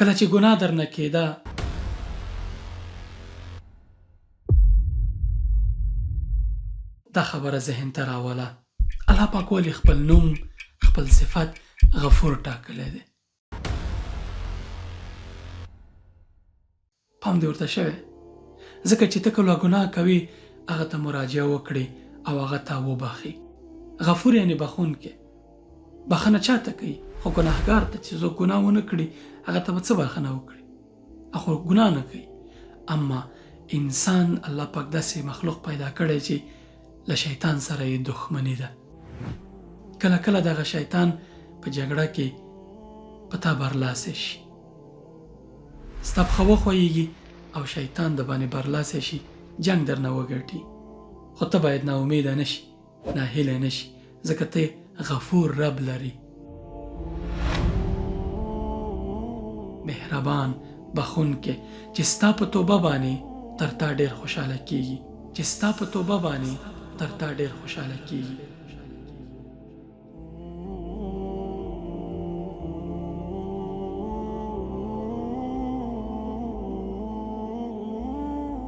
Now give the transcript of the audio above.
کله چې ګناه درنه کېده، دا خبره ذهن ته راوله، الله پاک ولې خپل نوم، خپل صفت غفور ټاکلی دی؟ پام دې ورته شوی؟ ځکه چې ته کله ګناه کوې هغه ته مراجعه وکړې او هغه تا وبخښي. غفور یعنې بخښونکی. بخښنه چاته کوي؟ خو ګناهګار ته چې څوک ګناه ونه کړي هغه ته به څه بخښنه وکړي؟ هغه خو ګناه نه کوي. اما انسان الله پاک داسې مخلوق پیدا کړی چې له شیطان سره یې دښمني ده. کله کله دغه شیطان په جګړه کې په تا برلاسی شي. ستا پښه وښویږي او شیطان د باندې برلاسی شي جنګ درنه وګټي خو ته باید نا امیده نه شي ناهیلی نه شي ځکه ته غفور رب لري مهربان بخښونکی چې ستا په توبه باندې تر تا ډیر خوشحاله کیږي چې ستا په توبه باندې تر تا ډیر خوشحاله کیږي.